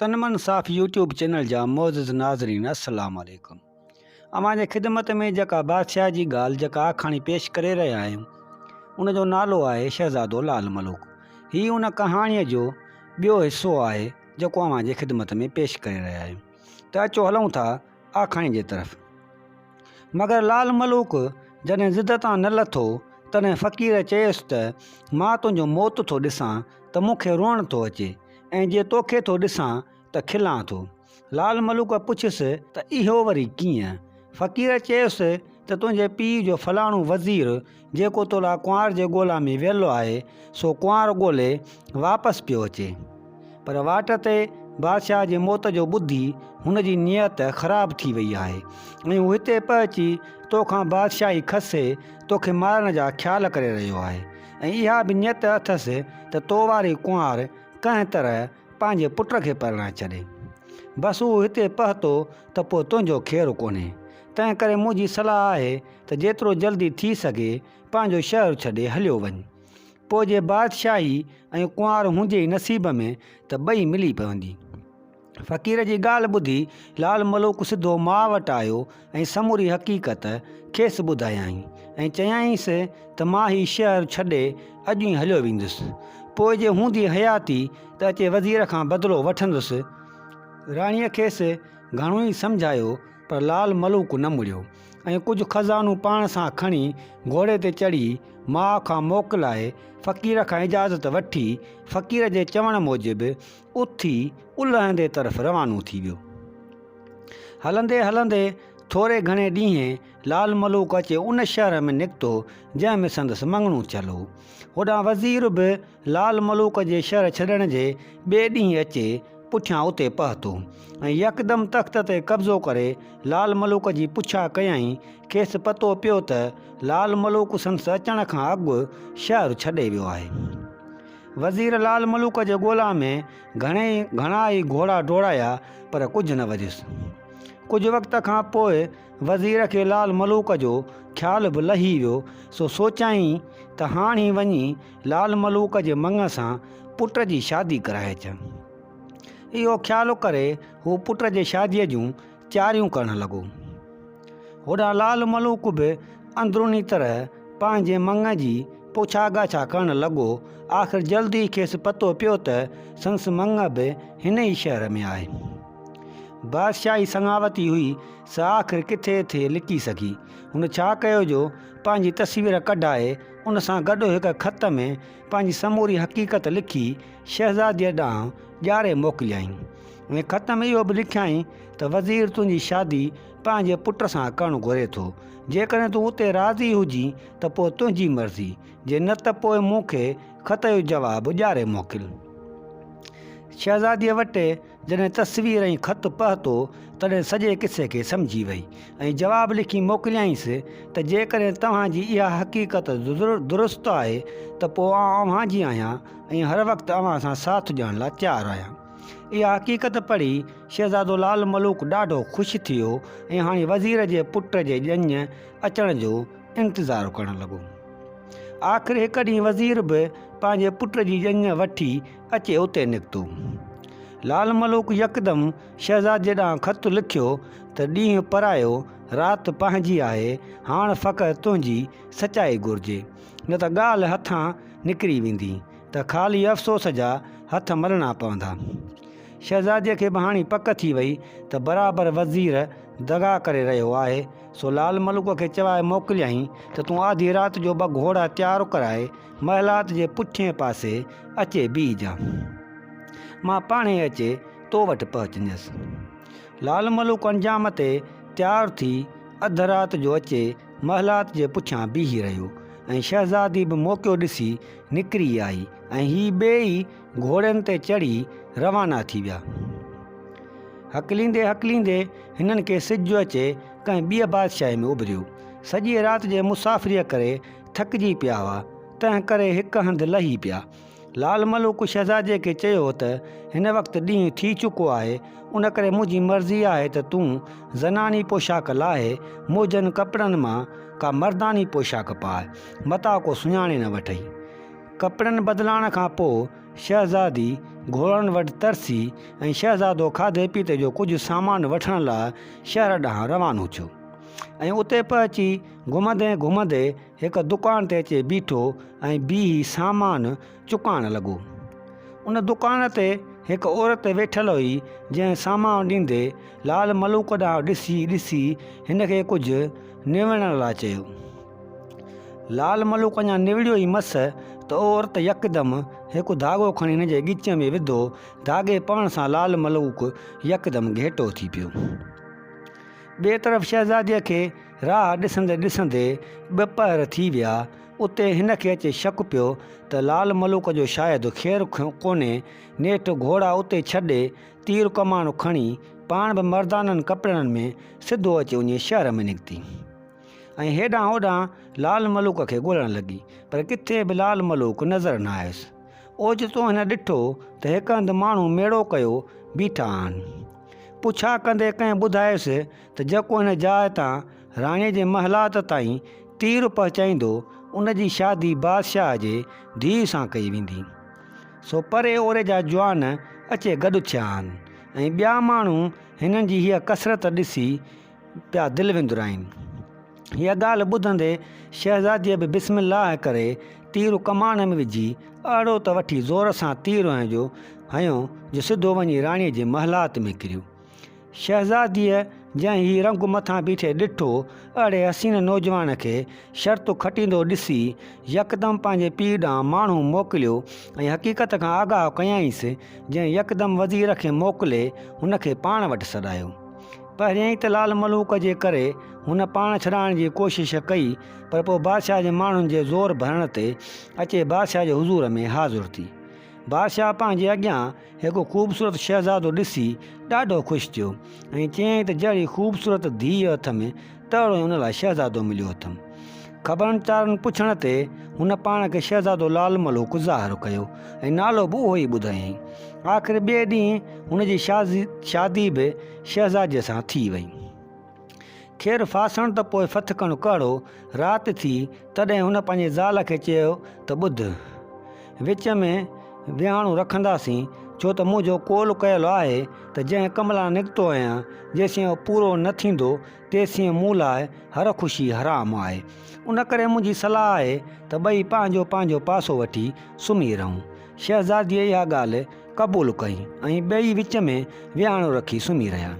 تن من صاف يوٽيوب چينل جا معزز ناظرين السلام عليڪم اوهان جي خدمت ۾ جيڪا بادشاهه جي ڳالهه جيڪا آکاڻي پيش ڪري رهيا آهيون ان جو نالو آهي شهزادو لال ملوڪ هي ان ڪهاڻيء جو ٻيو حصو آهي جيڪو اوهان جي خدمت ۾ پيش ڪري رهيا آهيون ته اچو هلون ٿا آکاڻي جي طرف مگر لال ملوڪ جڏهن ضد تان نه لٿو تڏهن فقير چيس ته مان تنهنجو موت ٿو ڏسان ته مون کي روئڻ ٿو اچي ۽ جي توکي ٿو ڏسان ته کلان ٿو. لال ملوڪ پڇيس ته اهو وري ڪيئن؟ فقير چيس ته تنهنجي پيء جو فلاڻو وزير جيڪو تو لاء ڪنوار جي ڳولا ۾ ويل آهي، سو ڪنوار ڳولي واپس پيو اچي. پر واٽ تي بادشاهه جي موت جو ٻڌي هن جي نيت خراب ٿي وئي آهي ۽ هو هتي پهچي تو کان بادشاهي کسي توکي مارڻ جا خيال ڪري رهيو آهي ۽ اها به نيت اٿس ته تو واري ڪنوار ڪنهن طرح پنهنجي پٽ کي پرڻائي ڇڏي. بس هو هتي پهتو ته پوء تنهنجو خير ڪونهي. تنهن ڪري منهنجي صلاح آهي ته جيترو جلدي ٿي سگهي پنهنجو شهر ڇڏي هليو وڃ. پوء جي بادشاهي ۽ ڪنوار هونديئي نصيب ۾ ته ٻئي ملي پوندي. فقير جي ڳالهه ٻڌي لال ملوڪ سڌو ماء وٽ آيو ۽ سموري حقيقت کيس ٻڌايائين ۽ چيائينس ته مان هي شهر ڇڏي اڄ ئي هليو ويندس. پوء جي هوندي حياتي ته اچي وزير کان بدلو وٺندس. راڻيء کيس گهڻو ئي سمجهايو پر لال ملوڪ نه مڙيو ۽ ڪجهه خزانو پاڻ سان کڻي گهوڙي تي چڙهي ماء کان موڪلائي فقير کان اجازت وٺي فقير جي چوڻ موجب اٿي الهندي طرف روانو ٿي ويو. هلندي هلندي ٿوري گهڻي ڏينهين لال ملوڪ اچي ان شهر ۾ نڪتو جنهن ۾ سندس مڱڻو ٿيل هو. هوڏانهن وزير به لال ملوڪ جي شهر ڇڏڻ جي ٻئي ڏينهن اچي پٺيان اتي پهتو ۽ يڪدم تخت تي قبضو ڪري لال ملوڪ جي پڇا ڪيائين. کيس پتو پيو ته لال ملوڪ سندس اچڻ کان اڳ شهر ڇڏي ويو آهي. وزير لال ملوڪ جي ڳولا ۾ گهڻي گهڻا ئي گهوڙا ڊوڙايا پر ڪجهه نه وڌيس. ڪجهه وقت کان پوء وزير کي لال ملوڪ جو خيال به لهي ويو سو سوچيائين ته هاڻ ئي وڃي لال ملوڪ جي مڱ سان پٽ جي شادي ڪرائي اچان. اهو خيال ڪري هو پٽ جي شاديء جون تياريون ڪرڻ لڳو. هوڏانهن لال ملوڪ به اندروني طرح پنهنجي مڱ جي پڇا ڳاڇا ڪرڻ لڳو. آخر جلد ئي کيس پتو پيو ته سندس مڱ به هن ئي شهر ۾ آهي. بادشاهي سڱاوتي هئي سا آخر ڪٿي ٿي لڪي سگهي. هن ڇا ڪيو جو پنهنجي تصوير ڪڍائي ان سان گڏ هڪ خط ۾ پنهنجي سموري حقيقت لکي شهزاديء ڏانهن ڄاري موڪليائين. ۽ خط ۾ اهو به لکيائين ته وزير تنهنجي شادي پنهنجي پٽ سان ڪرڻ گهري ٿو، جيڪڏهن تون اتي راضي هجين ته پوء تنهنجي مرضي، جي نه ته پوء مون کي خط جو جواب ڏياري موڪل. شهزاديء وٽ جڏهن تصوير ۽ خط پهتو، تڏهن سڄي قصي کي سمجهي وئي ۽ جواب لکي موڪليائينس ته جيڪڏهن توهان جي اها حقيقت درست آهي ته پوء آئون اوهان جي آهيان ۽ هر وقت اوهان سان ساٿ ڏيڻ لاء تيار آهيان. اها حقيقت پڙهي شهزادو لال ملوڪ ڏاڍو خوش ٿيو ۽ هاڻي وزير جي پٽ جي ڄڃ اچڻ جو انتظار ڪرڻ لڳو. آخر هڪ ڏينهن وزير به پنهنجي پٽ جي ڄڃ وٺي اچي اتي نڪتو. لال ملوڪ يڪدم شهزادي ڏانهن خط لکيو ته ڏينهن پرايو رات پنهنجي آهي، هاڻ فقط تنهنجي سچائي گهرجي، نه ته ڳالهه هٿان نڪري ويندي. ته خالي افسوس جا هٿ ملڻا پوندا. شهزاديء کي به هاڻي پڪ ٿي وئي ته برابر وزير دغا ڪري رهيو آهي، سو لال ملوڪ کي چوائي موڪليائين ته تون آڌي رات جو ٻه گهوڙا تيار ڪرائي محلات جي پٺئين پاسي اچي بيهجان. مان پاڻهي اچي تو وٽ پهچنديس. لال ملوڪ انجام تي تيار ٿي اڌ رات جو اچي محلات جي پٺيان بيهي رهيو ۽ شهزادي به موقعو ڏسي نڪري آئي ۽ هي ٻيئي گهوڙن تي چڙهي روانا ٿي ويا. هڪليندي هڪليندي هنن کي سج اچي ڪنهن ٻيء بادشاهي ۾ اڀريو. سڄيء رات جي مسافريء ڪري ٿڪجي پيا هئا، تنهن ڪري هڪ هنڌ لهي پيا. لال ملوڪ شهزادي کي چيو ته هن وقت ڏينهن ٿي چڪو آهي، ان ڪري منهنجي مرضي آهي ته تون زناني پوشاڪ لاهي منهنجن ڪپڙن مان ڪا مرداني پوشاڪ پاء، متان ڪو سڃاڻي نه وٺئي. ڪپڙن بدلائڻ کان پوء شهزادي گهوڙن وٽ ترسي ۽ شهزادو کاڌي پيتي جو ڪجهه سامان وٺڻ لاء شهر ڏانهن روانو ٿيو ۽ اتي پهچي گهمندي گهمندي هڪ دڪان تي اچي بيٺو ۽ بيهي سامان چڪائڻ لڳو. ان دڪان تي هڪ عورت ويٺل هئي، جنهن سامان ڏيندي لال ملوڪ ڏانهن ڏسي ڏسي هن کي ڪجهه نوڙڻ لاء چيو. لال ملوڪ اڃا نوڙيو ئي مس ته عورت يڪدم هڪ ڌاڳو کڻي هن جي ڳچيء ۾ وڌو. ڌاڳي پوڻ سان لال ملوڪ يڪدم گهيٽو ٿي پيو. ٻئي طرف شهزاديء کي راهه ڏسندي ڏسندي ٻه پهر ٿي ويا. اتي هن کي اچي شڪ پيو ته لال ملوڪ جو شايد خير ڪونهي. نيٺ گهوڙا اتي ڇڏي، تير ڪمان کڻي، پاڻ به مردانن ڪپڙن ۾ سڌو اچي انهيء شهر ۾ نڪتي ۽ هيڏانهن هوڏانهن لال ملوڪ کي ڳولڻ لڳي، پر ڪٿي به لال ملوڪ نظر نه آيس. اوچتو هن ڏٺو ته هڪ هنڌ ماڻهو ميڙو ڪيو بيٺا آهن. پڇا ڪندي ڪنهن ٻڌايس ته جيڪو هن جاء تان راڻيء جي محلات تائين تير پهچائيندو، ان جي شادي بادشاهه جي ڌيء سان ڪئي ويندي. سو پري اوري جا جوان اچي گڏ ٿيا آهن ۽ ٻيا ماڻهو هنن جي هيء ڪثرت ڏسي پيا دل وندرائين. هيء ڳالهه ٻڌندي شهزاديء به بسم الله ڪري تير ڪمان ۾ وجهي اهڙو ته وٺي زور سان تير هنيو جو سڌو وڃي راڻيء جي محلات ۾ ڪريو. شهزاديء جنهن هي رنگ مٿان بيٺي ڏٺو، اهڙي حسين نوجوان کي شرط کٽيندو ڏسي، يڪدم پنهنجي پيء ڏانهن ماڻهو موڪليو ۽ حقيقت کان آگاهه ڪيائينس، جنهن يڪدم وزير کي موڪلي هن کي پاڻ وٽ سڏايو. پهريائين ته لال ملوڪ جي ڪري هن پاڻ ڇڏائڻ جي ڪوشش ڪئي، پر پوء بادشاهه جي ماڻهن جي زور ڀرڻ تي اچي بادشاهه جي حضور ۾ حاضر ٿي. بادشاهه پنهنجي اڳيان هڪ خوبصورت شهزادو ڏسي ڏاڍو خوش ٿيو ۽ چيائين ته جهڙي خوبصورت ڌيء اٿم تهڙو ئي ان لاء شهزادو مليو اٿم. خبرن چارن پڇڻ تي هن پاڻ کي شهزادو لال ملوڪ ظاهر ڪيو ۽ نالو به اهو ئي ٻڌايائين. آخر ٻئي ڏينهن هن جي شادي به شهزاديء سان ٿي وئي. خير ڦاسڻ ته پوء ڦٿڪڻ ڪهڙو، رات ٿي، تڏهن هن پنهنجي زال کي چيو ته ٻڌ، وچ ۾ ويهاڻو رکنداسين، ڇو ته منهنجو قول ڪيل آهي ته جنهن ڪم لاء نڪتو آهيان، جيسين اهو پورو نه ٿيندو، تيسين مون لاء هر خوشي حرام آهي. ان ڪري منهنجي صلاح آهي ته ٻئي پنهنجو پنهنجو پاسو وٺي سمهي رهون. شهزاديء اها ڳالهه قبول ڪئي ۽ ٻئي وچ ۾ ويهاڻو رکي سمهي رهيا.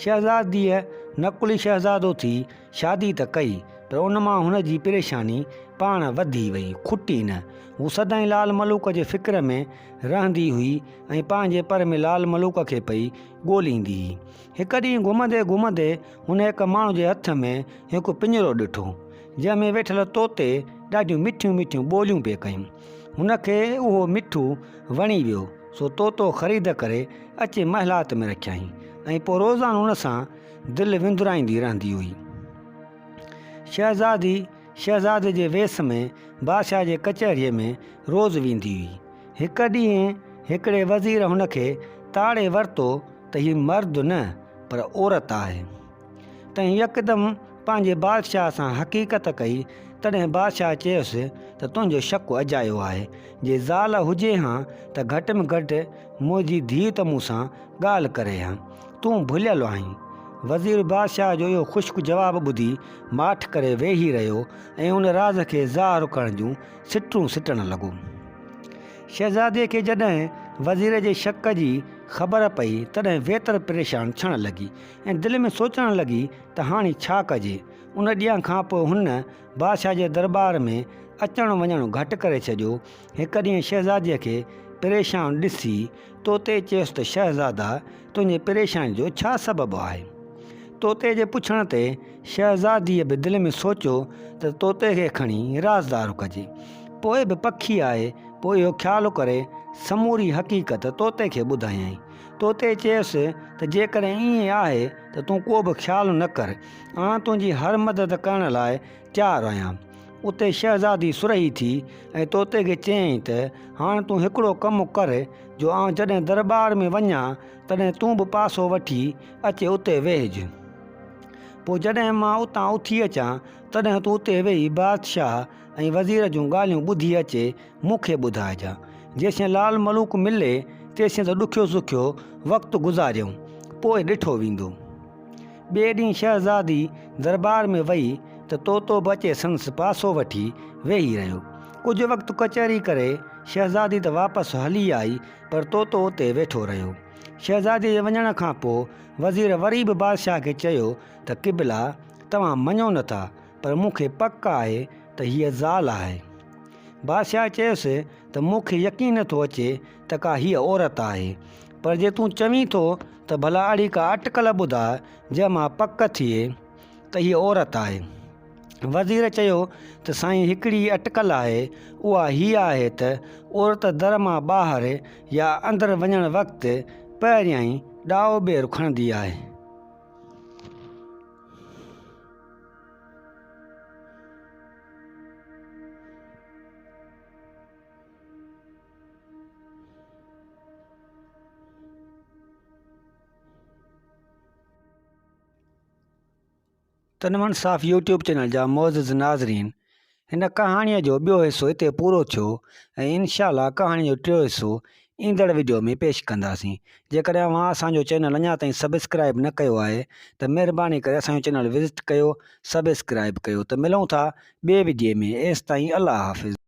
شهزاديء نقلي شهزادو ٿي شادي ته ڪئي، پر ان مان هن جي پريشاني پاڻ وڌي وئي، کٽي نه. هوء سدائين لال ملوڪ جي فڪر ۾ رهندي هئي ۽ پنهنجي پر ۾ لال ملوڪ کي پئي ڳوليندي هئي. هڪ ڏينهن گهمندي گهمندي هن هڪ ماڻهو جي هٿ ۾ هڪ پڃرو ڏٺو، جنهن ۾ ويٺل طوطي ڏاڍيون مٺيون مٺيون ٻوليون پئي ڪيون. هن کي اهو مٺو وڻي ويو، سو طوطو خريد ڪري اچي محلات ۾ رکيائين ۽ پوء روزانو ان سان دل وندرائيندي رهندي هئي. شهزادي شهزادي جي ويس ۾ بادشاهه جي ڪچهريء ۾ روز ويندي هئي. هڪ ڏينهن هڪڙي وزير هن کي تاڙي ورتو ته هي مرد نه پر عورت آهي. تنهن يڪدم پنهنجي بادشاهه سان حقيقت ڪئي، تڏهن بادشاهه چيس ته تنهنجو شڪ اجايو آهي، جي زال هجي هان ته گهٽ ۾ گهٽ منهنجي ڌيء ته مون سان ڳالهه ڪري هان، تون ڀليل آهين. وزير بادشاهه جو اهو خشڪ جواب ٻڌي ماٺ ڪري ويهي رهيو ۽ ان راز کي ظاهر ڪرڻ جون سٽون سٽڻ لڳو. شهزاديء کي جڏهن وزير جي شڪ جي خبر پئي، تڏهن ويتر پريشان ٿيڻ لڳي ۽ دل ۾ سوچڻ لڳي ته هاڻي ڇا ڪجي؟ ان ڏينهن کان پوء هن بادشاهه جي درٻار ۾ اچڻ وڃڻ گهٽ ڪري ڇڏيو. هڪ ڏينهن شهزاديء کي پريشان ڏسي طوطي چيس ته شهزادا تنهنجي پريشانيء جو ڇا سبب آهي؟ طوطي جي پڇڻ تي شهزاديء به دل ۾ سوچيو ته طوطي کي کڻي رازدار ڪجي. پوء به پکي آهي، پوء اهو خيال ڪري سموري حقيقت طوطي کي ٻڌايائين. طوطي چيس ته جيڪڏهن ائين آهي ته تون ڪو به خيال نه ڪر، آء تنهنجي هر مدد ڪرڻ لاء تيار آهيان. اتي شهزادي سرهي ٿي ۽ طوطي کي چيائين ته هاڻ تون هڪڙو ڪم ڪر جو آء جڏهن درٻار ۾ وڃان تڏهن تون به پاسو وٺي اچي اتي ويهج. پوء جڏهن مان اتان اٿي اچان تڏهن تون اتي ويهي بادشاهه ۽ وزير جون ڳالهيون ٻڌي اچي مون کي ٻڌائجان. جيسين لال ملوڪ ملي، تيسين ته ڏکيو سکيو وقت گذاريون، پوء ڏٺو ويندو. ٻئي ڏينهن شهزادي دربار ۾ وئي ته طوطو به اچي سندس پاسو وٺي ويهي رهيو. ڪجهه وقت ڪچهري ڪري شهزادي ته واپس هلي آئي پر طوطو اتي ويٺو رهيو. شهزاديء جي وڃڻ کان پوء وزير وري به بادشاهه کي چيو ته قبلا! توهان مڃو نٿا پر مون کي پڪ آهي ته هيء زال آهي. بادشاهه چيس ته مون کي يقين نٿو اچي ته ڪا هيء عورت آهي، پر جي تون چوين ٿو ته ڀلا اهڙي ڪا اٽڪل ٻڌاء جنهن مان پڪ ٿئي ته هيء عورت آهي. وزير چيو ته سائين هڪڙي اٽڪل آهي، اها هيء آهي ته عورت در مان ٻاهر يا اندر وڃڻ وقت پهريائين ڏائو ٻير کڻندي آهي. تنوڻ صاف يوٽيوب چينل جا معزز ناظرين هن ڪهاڻيء جو ٻيو حصو هتي پورو ٿيو ۽ انشاء الله ڪهاڻي جو ٽيون حصو ايندڙ وڊيو ۾ پيش ڪنداسين جيڪڏهن اوهان اسان جو چينل اڃا تائين سبسڪرائب نه ڪيو آهي ته مهرباني ڪري اسان جو چينل وزٽ ڪيو سبسڪرائب ڪيو ته ملون ٿا ٻئي وڊيي ۾ ايستائين الله حافظ.